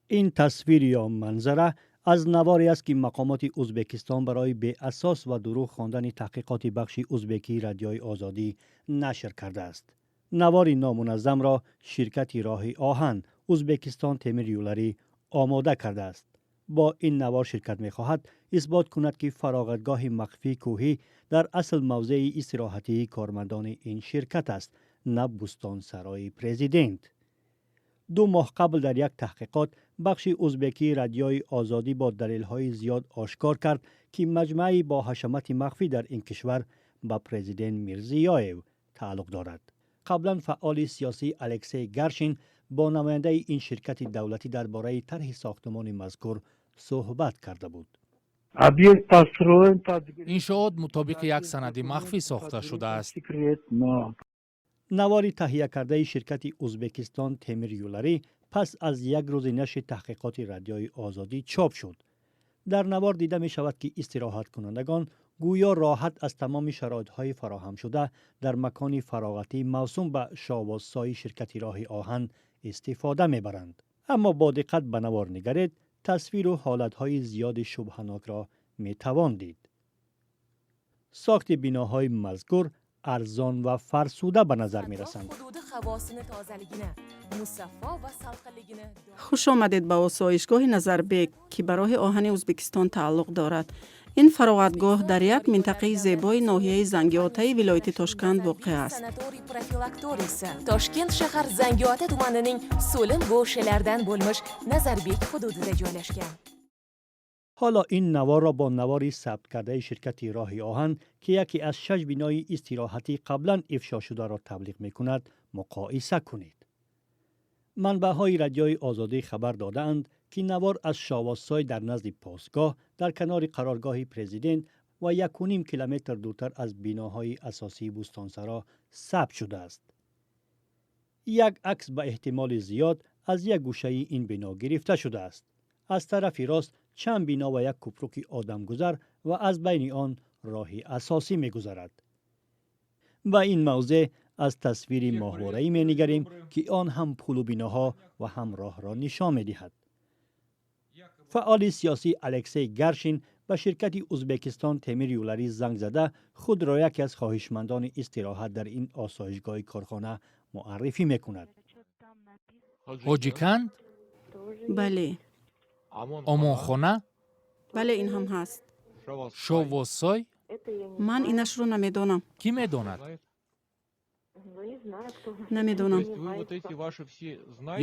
Ин тасвир ё манзара аз наворе аст, ки мақомоти Ӯзбекистон барои беасос ва дурӯғ хондани таҳқиқоти бахши ӯзбекии Радиои Озодӣ нашр кардааст. Навори номуназзамро ширкати роҳи оҳан Ӯзбекистон Темир Юллари омода кардааст. Бо ин навор ширкат мехоҳад исбот кунад, ки фароғатгоҳи махфии кӯҳӣ дар асл мавзеи истироҳатии кормандони ин ширкат аст, на бӯстонсарои президент. 2 моҳ қабл дар як таҳқиқот бахши ӯзбекии Радиои Озодӣ бо далелҳои зиёд ошкор кард, ки маҷмӯаи бо ҳашамати махфӣ дар ин кишвар ба президент Мирзиёев тааллуқ дорад. Қаблан фаъоли сиёсӣ Алексей Гаршин бо намояндаи ин ширкати давлатӣ дар бораи тарҳи сохтмони мазкур суҳбат карда буд. Объект построен под Иншоот мутобиқи як санади махфӣ сохта шудааст. Секретно. Навори таҳиякардаи ширкати Ӯзбекистон Темир Юллари пас аз як рӯзи нашри таҳқиқоти Радиои Озодӣ чоп шуд. Дар навор дида мешавад, ки истироҳаткунандагон гӯё роҳат аз тамоми шароитҳои фароҳамшуда дар макони фароғатӣ, мавсум ба Шовозсои ширкати роҳи оҳан, истифода мебаранд. Аммо бо диққат ба навор нигаред, тасвиру ҳолатҳои зиёди шубҳанокро метавон дид. Сохти биноҳои мазкур арзон ва фарсуда ба назар мерасанд. Hududi havosini tozaligini, musaffo va salqinligini Хуш омадед ба осоишгоҳи Назарбек, ки ба роҳи оҳани Ӯзбекистон тааллуқ дорад. Ин фароғатгоҳ дар як минтақаи зебои ноҳияи Зангиотаи вилояти Тошканд воқеъ аст. Sanatoriy profilaktoriysi Toshkent shahar Zangiota tumanining so'lim go'shalaridan bo'lmish Nazarbek hududida joylashgan. Ҳоло ин наворро бо навори сабткардаи ширкати роҳи оҳан, ки яке аз шаш бинои истироҳатӣ қаблан ифшо шударо таблиғ мекунад, муқоиса кунед. Манбаъҳои Радиои Озодӣ хабар додаанд, ки навор аз Шовозсой дар назди постгоҳ, дар канори қароргоҳи президент ва 1,5 километр дуртар аз биноҳои асосии Бӯстонсаро сабт шудааст. Як акс ба эҳтимоли зиёд аз як гӯшаи ин бино гирифта шудааст. Аз тарафи рост чанд бино ва як кӯпруки одамгузар ва аз байни он роҳи асосӣ мегузарад. Ба ин мавзеъ аз тасвири моҳвораӣ менигарем, ки он ҳам пулу биноҳо ва ҳам роҳро нишон медиҳад. Фаъоли сиёсӣ Алексей Гаршин ба ширкати Ӯзбекистон Темир Юллари занг зада, худро яке аз хоҳишмандони истироҳат дар ин осоишгоҳи корхона муаррифӣ мекунад. Ҳоҷиканд? Бале. Омонхона? Бале, ин ҳам ҳаст. Шовозсой? Ман инашро намедонам. Кӣ медонад? Намедонам.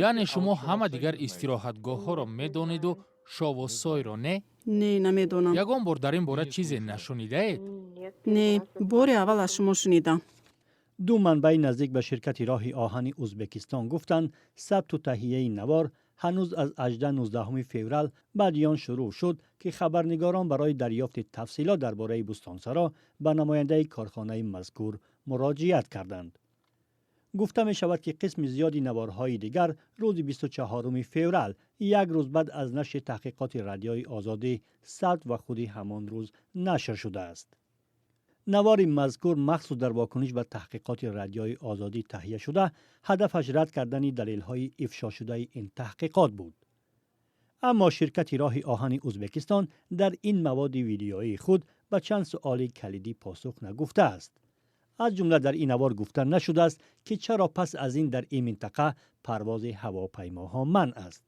Яъне шумо ҳама дигар истироҳатгоҳҳоро медонеду Шовозсойро не? Не, намедонам. Ягон бор дар ин бора чизе нашунидаед? Не, бори аввал аз шумо шунидам. Ду манбаи наздик ба ширкати роҳи оҳани Ӯзбекистон гуфтанд, сабту таҳияи навор ҳанӯз аз 18-19 феврал баъди он шурӯъ шуд, ки хабарнигорон барои дарёфти тафсилот дар бораи Бӯстонсаро ба намояндаи корхонаи мазкур муроҷиат карданд. Гуфта мешавад, ки қисми зиёди наворҳои дигар рӯзи 24 феврал, як рӯз баъд аз нашри таҳқиқоти Радиои Озодӣ, сабт ва худи ҳамон рӯз нашр шудааст. Навори мазкур махсус дар вокуниш ба таҳқиқоти Радиои Озодӣ таҳия шуда, ҳадафаш рад кардани далелҳои ифшошудаи ин таҳқиқот буд. Аммо ширкати роҳи оҳани Ӯзбекистон дар ин маводи видеоии худ ба чанд суоли калидӣ посух нагуфтааст. Аз ҷумла дар ин навор гуфта нашудааст, ки чаро пас аз ин дар ин минтақа парвози ҳавопаймоҳо манъ аст.